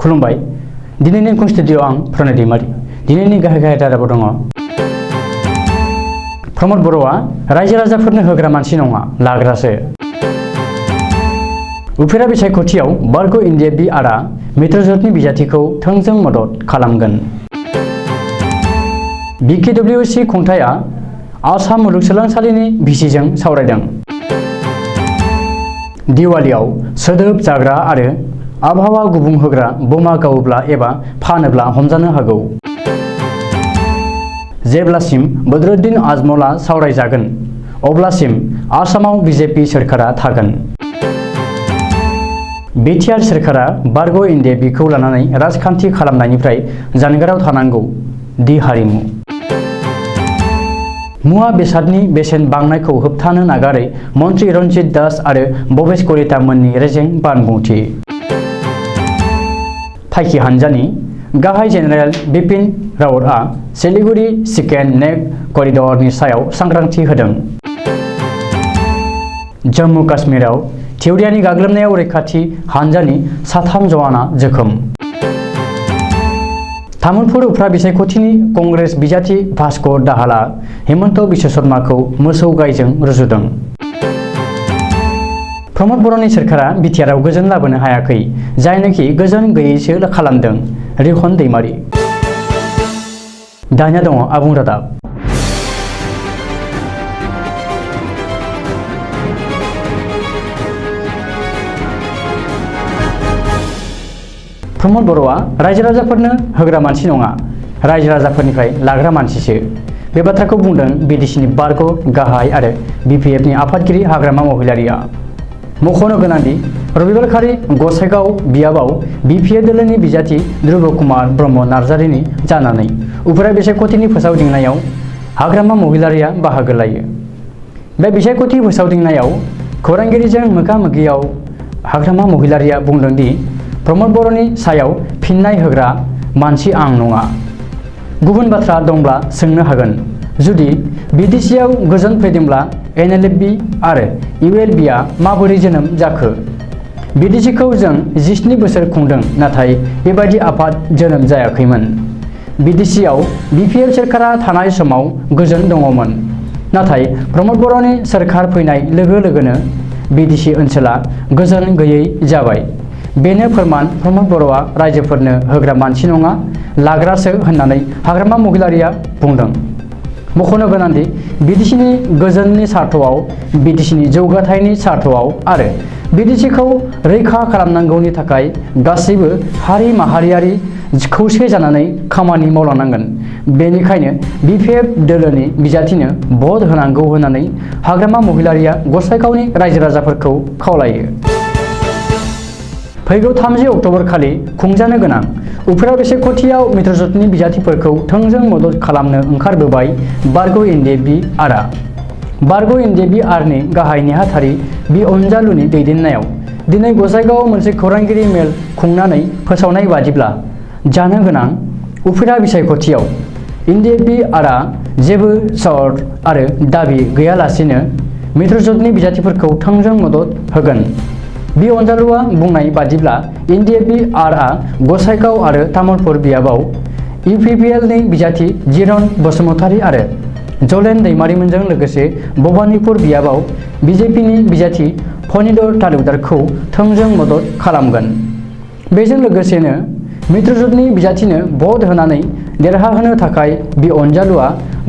खुलुमबाय दिनैनि एंखं स्टुडिअ आं प्रणय दैमारि दिनैनि गाहाय रादाबाव दङ प्रमद बर'आ रायजो राजाफोरनो होग्रा मानसि नङा लाग्रासो उफेरा बिसायख'थियाव बारग' इन्डिया बि आरआ मित्रजोतनि बिजाथिखौ थोंजों मदद खालामगोन BKWC खुंथाया आसाम मुलुगसोलोंसालिनि भिसिजों सावरायदों दिवालियाव सोदोब जाग्रा आरो आबहावा गुबुंहोग्रा बमा गावोब्ला एबा फानोब्ला हमजानो हागौ जेब्लासिम बदरुद्दीन आजमलआ सावरायजागोन अब्लासिम आसामाव बीजेपी सोरखारा थागोन बिटिआर सोरखारा बारग' इन्डिया बिखौ लानानै राजखान्थि खालामनायनिफ्राय जानगाराव थानांगौ दि हारिमु मुवा बेसादनि बेसेन बांनायखौ होबथानो नागारै मन्त्रि रन्जित दास आरो भबेश कलिता मोननि रेजें बानबुंथि फाइखि हानजानि गाहाय जेनेरेल बिपिन रावतआ सिलिगुरि चिकेन नेक करिडरनि सायाव सांग्रांथि होदों जम्मु काश्मीराव थिउरियानि गाग्लोबनायाव रैखाथि हानजानि 3 जवाना जोखोम तामुलपुर उफ्रा बिसायख'थिनि कंग्रेस बिजाथि भास्कर दाहालआ हेमन्त बिश्व शर्माखौ मोसौ गायजों रुजुदों प्रमद बर'नि सोरखारा बिटिआरआव गोजोन लाबोनो हायाखै जायनोखि गोजोन गैयैसो खालामदों रिहन दैमारि दानिया दङ आबुं रादाब प्रमद बर'आ रायजो राजाफोरनो होग्रा मानसि नङा रायजो राजाफोरनिफ्राय लाग्रा मानसिसो बे बाथ्राखौ बुंदों बिटिसिनि बारग' गाहाय आरो बिपिएफनि आफादगिरि हाग्रामा महिलारिया मख'नो गोनांदि रबिबारखालि गसाइगाव बियाबाव बिपिएफ दोलोनि बिजाथि ध्रुब कुमार ब्रह्म नार्जारिनि जानानै उफेरा बिसायख'थिनि फोसावदिंनायाव हाग्रामा महिलारिया बाहागो लायो बे बिसायख'थि फोसावदिंनायाव खौरांगिरिजों मोगा-मोगियाव हाग्रामा महिलारिया बुंदों दि प्रमद बर'नि सायाव फिन्नाय होग्रा मानसि आं नङा गुबुन बाथ्रा दंब्ला सोंनो हागोन जुदि बिटिसिआव गोजोन फैदोंब्ला एनएलएफबि आरो इउएलबिआ माबोरै जोनोम जाखो बिटिसिखौ जों 17 बोसोर खुंदों नाथाय बेबादि आफाद जोनोम जायाखैमोन बिटिसिआव बिपिएफ सोरखारा थानाय समाव गोजोन दङमोन नाथाय प्रमद बर'नि सोरखार फैनाय लोगो लोगोनो बिटिसि ओनसोला गोजोन गैयै जाबाय बेनो फोरमान प्रमद बर'आ रायजोफोरनो होग्रा मानसि नङा लाग्रासो होननानै हाग्रामा महिलारिया बुंदों मख'नो गोनांदि बिटिसिनि गोजोननि स्वार्थआव बिटिसिनि जौगाथायनि स्वार्थआव आरो बिटिसिखौ रैखा खालामनांगौनि थाखाय गासैबो हारि माहारियारि खौसे जानानै खामानि मावलांनांगोन बेनिखायनो बिपिएफ दोलोनि बिजाथिनो भट होनांगौ होननानै हाग्रामा महिलारिया गसाइगावनि रायजो राजाफोरखौ खावलायो फैगौ 30 अक्ट'बर खालि खुंजानो गोनां उफेरा बिसायख'थियाव मित्रजोतनि बिजाथिफोरखौ थोंजों मदद खालामनो ओंखारबोबाय बारग' इन्डिया बि आरआ बारग' इन्डिया बि आरनि गाहाय नेहाथारि बि अनजालुनि दैदेननायाव दिनै गसाइगावआव मोनसे खौरांगिरि मेल खुंनानै फोसावनाय बादिब्ला जानो गोनां उफेरा बिसायख'थियाव इन्डिया बि आरआ जेबो सर्त आरो दाबि गैयालासेनो मित्रजोतनि बिजाथिफोरखौ थोंजों मदद होगोन बि अनजालुआ बुंनाय बादिब्ला इन्डिया बि आरआ गसाइगाव आरो तामुलपुर बियाबाव इउपिपिएलनि बिजाथि जिरन बसुमतारी आरो जलेन दैमारिमोनजों लोगोसे भबानिपुर बियाबाव बिजेपिनि बिजाथि फणिधर तालुकदारखौ थोंजों मदद खालामगोन बेजों लोगोसेनो मित्रजोतनि बिजाथिनो भट होनानै देरहाहोनो थाखाय बि अनजालुआ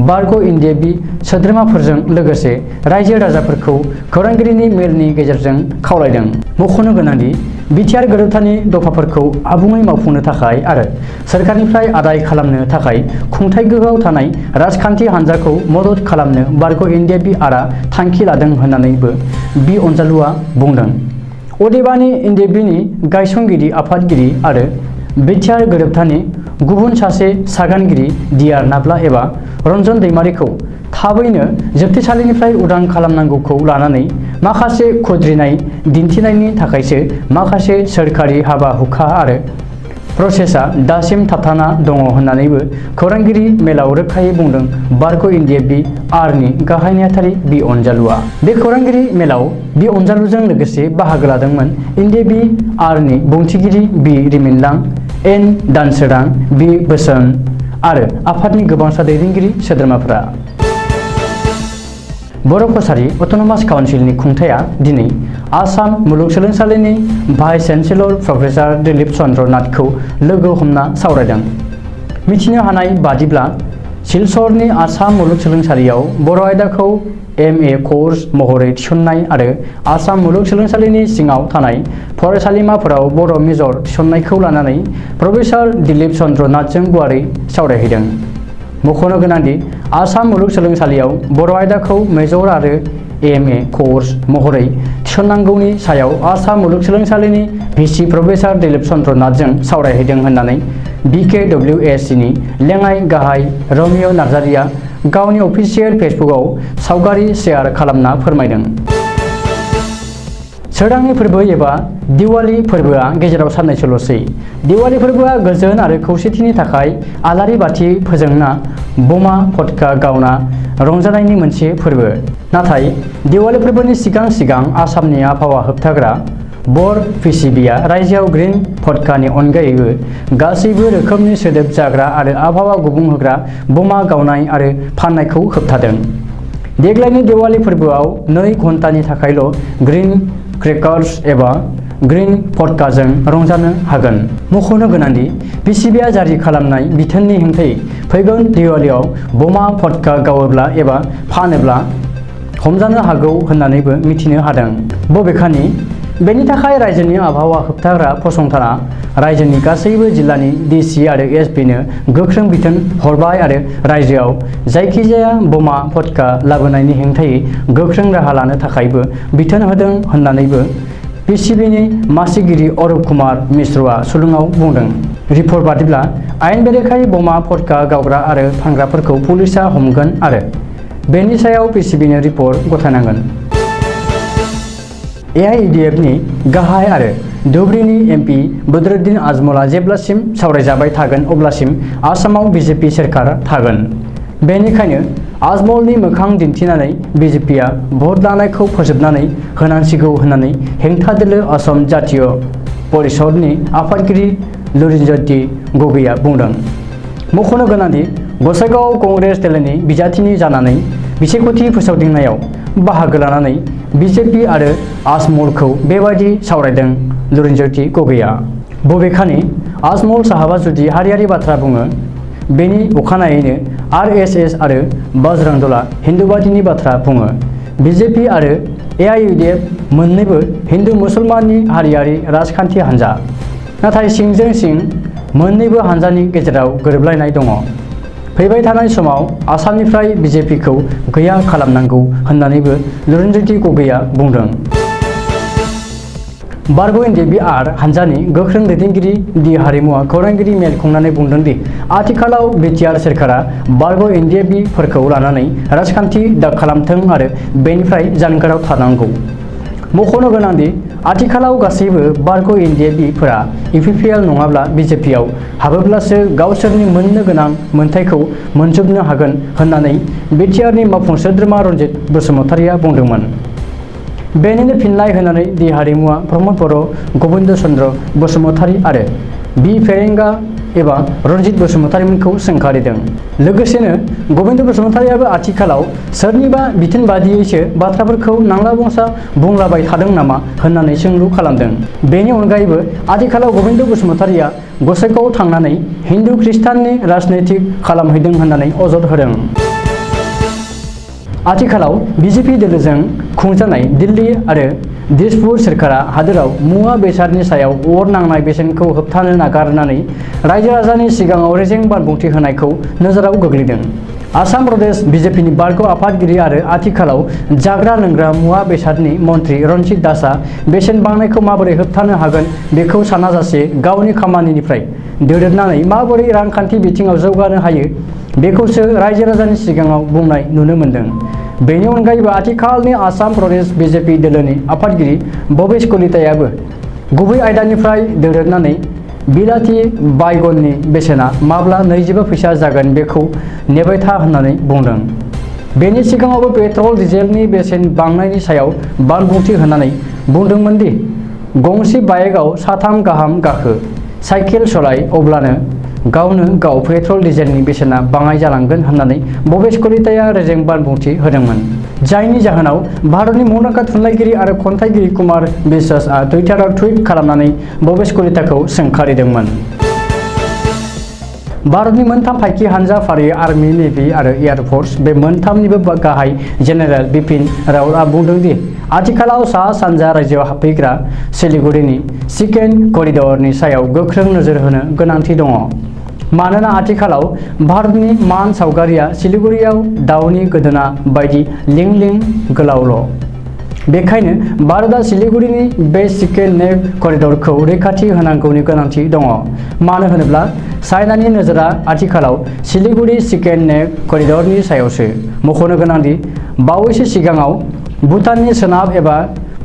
बारग' इन्डिया बि सोद्रोमाफोरजों लोगोसे रायजो राजाफोरखौ खौरांगिरिनि मेलनि गेजेरजों खावलायदों मख'नो गोनांदि बिटिआर गोरोबथानि दफाफोरखौ आबुङै मावफुंनो थाखाय आरो सोरखारनिफ्राय आदाय खालामनो थाखाय खुंथाय गोहोआव थानाय राजखान्थि हान्जाखौ मदद खालामनो बारग' इन्डिया बि आरआ थांखि लादों होननानैबो बि अनजालुआ बुंदों अदेबानि इन्डिया बिनि गायसनगिरि आफादगिरि आरो बिटिआर गोरोबथानि गुबुन सासे सागानगिरि डिआर नाब्ला एबा रन्जन दैमारिखौ थाबैनो जोबथेसालिनिफ्राय उदां खालामनांगौखौ लानानै माखासे खुद्रिनाय दिन्थिनायनि थाखायसो माखासे सोरखारि हाबा हुखा आरो प्रसेसा दासिम थाबथाना दङ होननानैबो खौरांगिरि मेलाव रोखायै बुंदों बारग' इन्डिया बि आरनि गाहाय नेहाथारि बि अनजालुआ बे खौरांगिरि मेलाव बि अनजालुजों लोगोसे बाहागो लादोंमोन इन्डिया बि आरनि बुंथिगिरि बि रिमिनलां एन दानसोरां, बि बोसोन आरो आफादनि गोबांसा दैदेनगिरि सोद्रोमाफोरा। बर' कछारी अट'नमास काउन्सिलनि खुंथाया दिनै आसाम मुलुगसोलोंसालिनि vice chancellor professor Dilip Chandra नाथखौ लोगो हमना सावरायदों। मिथिनो हानाय बादिब्ला सिलचरनि आसाम मुलुगसोलोंसालियाव बर' आयदाखौ MA कर्स महरै थिसननाय आरो आसाम मुलुगसोलोंसालिनि सिङाव थानाय फरायसालिमाफोराव बर' मेजर थिसननायखौ लानानै प्रफेसार दिलीप चन्द्र नाथजों गुवारै सावरायहैदों। मख'नो गोनांदि आसाम मुलुगसोलोंसालियाव बर' आयदाखौ मेजर आरो MA कर्स महरै थिसननांगौनि सायाव आसाम मुलुगसोलोंसालिनि VC प्रफेसार दिलीप चन्द्र नाथजों सावरायहैदों होननानै BKWSCनि लेङाइ गाहाय रमिय' नार्जारिया गावनि अफिसियेल फेसबुकआव सावगारि शेयार खालामना फोरमायदों। सोरांनि फोरबो एबा दिवाली फोरबोआ गेजेराव साननैसोल'सै। दिवाली फोरबोआ गोजोन आरो खौसेथिनि थाखाय आलारि बाथि फोजोंना बमा फटका गावना रंजानायनि मोनसे फोरबो। नाथाय दिवाली फोरबोनि सिगां सिगां आसामनि आबहावा होबथाग्रा बर्ड PCBआ रायजोआव ग्रीन फटकानि अनगायैबो गासैबो रोखोमनि सोदोब जाग्रा आरो आबहावा गुबुंहोग्रा बमा गावनाय आरो फाननायखौ होबथादों। देग्लायनि दिवाली फोरबोआव 2 घन्टानि थाखायल' ग्रीन क्रेकार्स एबा ग्रीन फटकाजों रंजानो हागोन। मख'नो गोनांदि PCBआ जारि खालामनाय बिथोननि हेंथायै फैगोन दिवालीयाव बमा फटका गावोब्ला एबा फानोब्ला हमजानो हागौ होननानैबो मिथिनो हादों। बबेखानि बेनि थाखाय रायजोनि आबहावा होबथाग्रा फसंथाना रायजोनि गासैबो जिल्लानि DC आरो SPनो गोख्रों बिथोन हरबाय आरो रायजोआव जायखिजाया बमा फटका लाबोनायनि हेंथायै गोख्रों राहा लानो थाखायबो बिथोन होदों होननानैबो PCBनि मासिगिरि अरुप कुमार मिश्रआ सुलुङाव बुंदों। रिपर्ट बादिब्ला आयेन बेरेखायै बमा फटका गावग्रा आरो फानग्राफोरखौ पुलिसआ हमगोन आरो बेनि सायाव PCBनो रिपर्ट गथायनांगोन। AIUDFनि गाहाय आरो धुबरीनि MP बदरुद्दीन आजमलआ जेब्लासिम सावरायजाबाय थागोन अब्लासिम आसामाव BJP सोरखार थागोन। बेनिखायनो आजमलनि मोखां दिन्थिनानै BJPआ भट लानायखौ फोजोबनानै होनांसिगौ होननानै हेंथा दोलो असम जातीय परिषदनि आफादगिरि लुरिनज्योति गगैआ बुंदों। मख'नो गोनांदि गसाइगावआव कंग्रेस दोलोनि बिजाथिनि जानानै बिसायख'थि फोसावदिंनायाव बाहागो लानानै BJP आरो आजमलखौ बेबायदि सावरायदों लुरिनज्योति गगैआ। बबेखानि आजमल साहाबा जुदि हारियारि बाथ्रा बुङो बेनि अखानायैनो RSS आरो बजरं दलआ हिन्दुबादिनि बाथ्रा बुङो। BJP आरो AIUDF मोन्नैबो हिन्दु मुसलमाननि हारियारि राजखान्थि हान्जा। नाथाय सिंजों सिं मोन्नैबो हान्जानि गेजेराव गोरोबलायनाय दङ। फैबाय थानाय समाव आसामनिफ्राय BJPखौ गैया खालामनांगौ होननानैबो लुरिनज्योति गगैआ बुंदों। बारग' NDBR हान्जानि गोख्रों दैदेनगिरि दि हारिमुआ खौरांगिरि मेल खुंनानै बुंदों दि आथिखालाव BTR सोरखारा बारग' NDBफोरखौ लानानै राजखान्थि खालामथों आरो बेनिफ्राय जानगाराव थानांगौ। मख'नो गोनांदि आथिखालाव गासैबो बारग' NDBफोरा UPPL नङाब्ला BJPआव हाबोब्लासो गावसोरनि मोननो गोनां मोनथायखौ मोनजोबनो हागोन होननानै BTRनि मावफुं सोद्रोमा रन्जित बसुमतारिया बुंदोंमोन। बेनिनो फिननाय होनानै दि हारिमुआ प्रमद बर', गबिन्द चन्द्र बसुमतारि आरो बि फेरेंगा एबा रन्जित बसुमतारिमोनखौ सोंखारिदों। लोगोसेनो गबिन्द बसुमतारियाबो आथिखालाव सोरनिबा बिथोन बादियैसो बाथ्राफोरखौ नांला बंसा बुंलाबाय थादों नामा होननानै सोंलु खालामदों। बेनि अनगायैबो आथिखालाव गबिन्द बसुमतारिया गसाइगावआव थांनानै हिन्दु खृष्टाननि राजनैतिक खालामहैदों होननानै अजद होदों। आथिखालाव BJP दोलोजों खुंजानाय दिल्ली आरो दिसपुर सोरखारा हादोराव मुवा बेसादनि सायाव अर नांनाय बेसेनखौ होबथानो नागारनानै रायजो राजानि सिगाङाव रेजें बानबुंथि होनायखौ नोजोराव गोग्लैदों। आसाम प्रदेश BJPनि बारग' आफादगिरि आरो आथिखालाव जाग्रा लोंग्रा मुवा बेसादनि मन्थ्रि रन्जित दासआ बेसेन बांनायखौ माबोरै होबथानो हागोन बेखौ सानाजासे गावनि खामानिनिफ्राय दोरोदनानै माबोरै रांखान्थि बिथिङाव जौगानो हायो बेखौसो रायजो राजानि सिगाङाव बुंनाय नुनो मोन्दों। बेनि अनगायैबो आथिखालनि आसाम प्रदेश BJP दोलोनि आफादगिरि भबेश कलितायाबो गुबै आयदानिफ्राय दोरोदनानै बिलाथि बायगननि बेसेना माब्ला 25 फैसा जागोन बेखौ नेबाय था होननानै बुंदों। बेनि सिगाङावबो पेट्रल डिजेलनि बेसेन बांनायनि सायाव बानबुंथि होनानै बुंदोंमोन दि गंसे बाइकआव 3 गाहाम गाखो साइकेल सलाय अब्लानो गावनो गाव पेट्रल डिजेलनि बेसेना बाङाइ जालांगोन होननानै भबेश कलिताया रेजें बानबुंथि होदोंमोन। जायनि जाहोनाव भारतनि मुंदांखा थुनलाइगिरि आरो खन्थाइगिरि कुमार विश्वासआ टुइटाराव टुइट खालामनानै भबेश कलिताखौ सोंखारिदोंमोन। भारतनि मोनथाम फाइखि हानजा फारियै आर्मी, नेभि आरो एयार फर्स बे मोनथामनिबो गाहाय जेनेरेल बिपिन रावतआ बुंदों दि आथिखालाव सा-सानजा रायजोआव हाबफैग्रा सिलिगुरिनि चिकेन करिडरनि सायाव गोख्रों नोजोर होनो गोनांथि दङ। मानोना आथिखालाव भारतनि मान सावगारिया सिलिगुरियाव दाउनि गोदोना बायदि लिं-लिं गोलावल'। बेखायनो भारतआ सिलिगुरिनि बे चिकेन नेक करिडरखौ रैखाथि होनांगौनि गोनांथि दङ। मानो होनोब्ला चाइनानि नोजोरा आथिखालाव सिलिगुरि चिकेन नेक करिडरनि सायावसो। मख'नो गोनांदि बावैसो सिगाङाव भुटाननि सोनाब एबा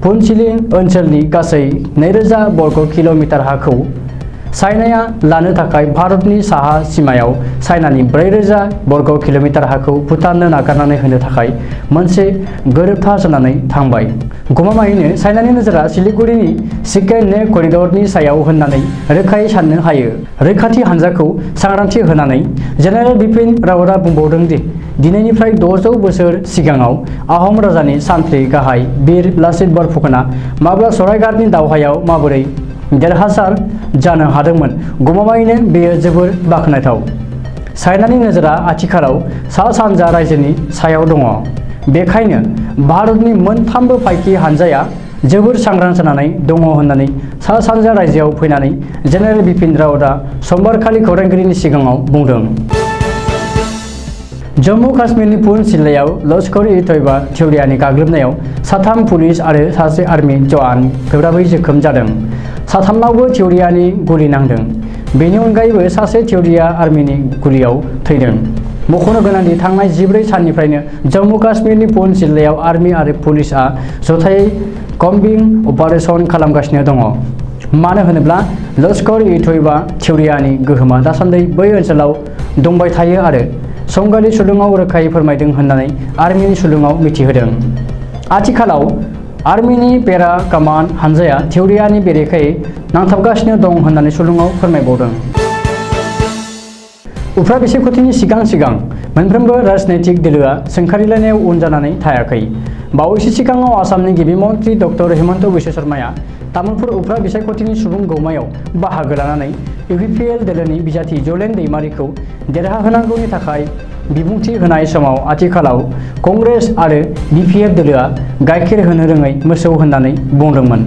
फुनसिलिं ओनसोलनि गासै 2000 बर्ग किल'मिटार हाखौ चाइनाया लानो थाखाय भारतनि साहा सिमायाव चाइनानि 4000 बर्ग किल'मिटार हाखौ भुटाननो नागारनानै होनो थाखाय मोनसे गोरोबथा जानानै थांबाय। गमामायैनो चाइनानि नोजोरा सिलिगुरिनि चिकेन नेक करिडरनि सायाव होननानै रोखायै साननो हायो। रैखाथि हानजाखौ सांग्रांथि होनानै जेनेरेल बिपिन रावतआ बुंबावदों दि दिनैनिफ्राय 600 बोसोर सिगाङाव आहम राजानि सान्थ्रि गाहाय बीर लाचित बरफुकना माब्ला सरायघाटनि दावहायाव माबोरै देरहासार जानो हादोंमोन। गमामायैनो बेयो जोबोर बाख्नायथाव। चाइनानि नोजोरा आथिखालाव सा-सानजा रायजोनि सायाव दङ। बेखायनो भारतनि मोनथामबो फाइखि हानजाया जोबोर सांग्रां जानानै दङ होननानै सा-सानजा रायजोआव फैनानै जेनेरेल बिपिन रावतआ समबारखालि खौरांगिरिनि सिगाङाव बुंदों। जम्मु काश्मीरनि पुंछ जिल्लायाव लश्कर-ए-तैयबा थिउरियानि गाग्लोबनायाव 3 पुलिस आरो 1 आर्मी जवान गोब्राबै जोखोम जादों। 3नावबो थिउरियानि गुलि नांदों। बेनि अनगायैबो 1 थिउरिया आर्मीनि गुलियाव थैदों। मख'नो गोनांदि थांनाय 14 साननिफ्रायनो जम्मु काश्मीरनि पुंछ जिल्लायाव आर्मी आरो पुलिसआ जथायै कम्बिं अपारेशन खालामगासिनो दङ। मानो होनोब्ला लश्कर-ए-तैयबा थिउरियानि गोहोमा दासान्दि बै ओनसोलाव दंबाय थायो आरो संगालि सुलुङाव रोखायै फोरमायदों होननानै आर्मीनि सुलुङाव मिथिहोदों। आथिखालाव आर्मीनि पेरा कमान्ड हानजाया थिउरियानि बेरेखायै नांथाबगासिनो दं होननानै सुलुङाव फोरमायबावदों। उफ्रा बिसायख'थिनि सिगां मोनफ्रोमबो राजनैतिक दोलोआ सोंखारिलायनायाव उन जानानै थायाखै। बावैसो सिगाङाव आसामनि गिबि मन्थ्रि डक्टर हिमन्त बिश्व शर्माया तामुलपुर उफ्रा बिसायख'थिनि सुबुं गौमायाव बाहागो लानानै इउपिपिएल दोलोनि बिजाथि जलेन दैमारिखौ देरहाहोनांगौनि थाखाय बिबुंथि होनाय समाव आथिखालाव कंग्रेस आरो बिपिएफ दोलोआ गाइखेर होनो रोङै मोसौ होननानै बुंदोंमोन।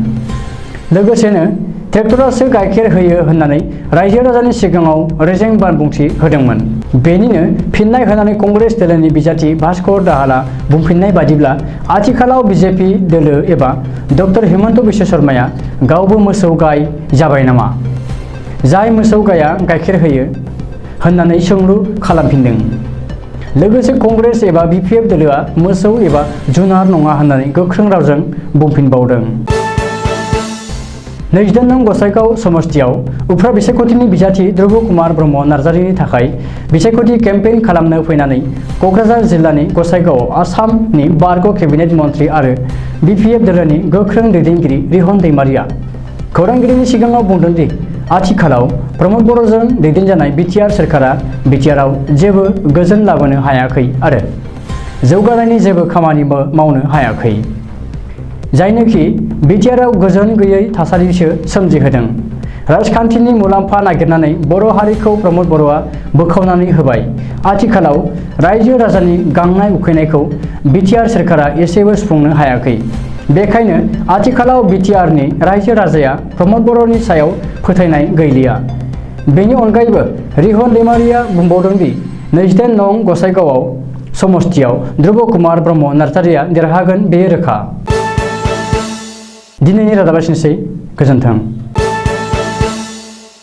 लोगोसेनो ट्रेक्टरासो गाइखेर होयो होननानै रायजो राजानि सिगाङाव रेजें बानबुंथि होदोंमोन। बेनिनो फिननाय होनानै कंग्रेस दोलोनि बिजाथि भास्कर दाहालआ बुंफिननाय बादिब्ला आथिखालाव बिजेपि दोलो एबा डक्टर हिमन्त बिश्व शर्माया गावबो मोसौ गाय जाबाय नामा, जाय मोसौ गाया गाइखेर होयो होननानै सोंलु खालामफिनदों। लोगोसे कंग्रेस एबा बिपिएफ दोलोआ मोसौ एबा जुनार नङा होननानै गोख्रों रावजों बुंफिनबावदों। 22 नं गसाइगाव समस्तियाव उफ्रा बिसायख'थिनि बिजाथि ध्रुब कुमार ब्रह्म नार्जारिनि थाखाय बिसायख'थि केम्पेइन खालामनो फैनानै क'क्राझार जिल्लानि गसाइगावआव आसामनि बारग' केबिनेट मन्थ्रि आरो बिपिएफ दोलोनि गोख्रों दैदेनगिरि रिहन दैमारिया खौरांगिरिनि सिगाङाव बुंदों दि आथिखालाव प्रमद बर'जों दैदेनजानाय बिटिआर सोरखारा बिटिआरआव जेबो गोजोन लाबोनो हायाखै आरो जौगानायनि जेबो खामानिबो मावनो हायाखै, जायनोखि बिटिआरआव गोजोन गैयै थासारिसो सोमजिहोदों। राजखान्थिनि मुलाम्फा नागिरनानै बर' हारिखौ प्रमद बर'आ बोखावनानै होबाय। आथिखालाव रायजो राजानि गांनाय उखैनायखौ बिटिआर सोरखारा एसेबो सुफुंनो हायाखै। बेखायनो आथिखालाव बिटिआरनि रायजो राजाया प्रमद बर'नि सायाव फोथायनाय गैलिया। बेनि अनगायैबो रिहन दैमारिया बुंबावदों दि 22 नं गसाइगावआव समस्तियाव ध्रुब कुमार ब्रह्म नार्जारिया देरहागोन बेयो रोखा। दिनैनि रादाबा एसेनोसै। गोजोन्थों।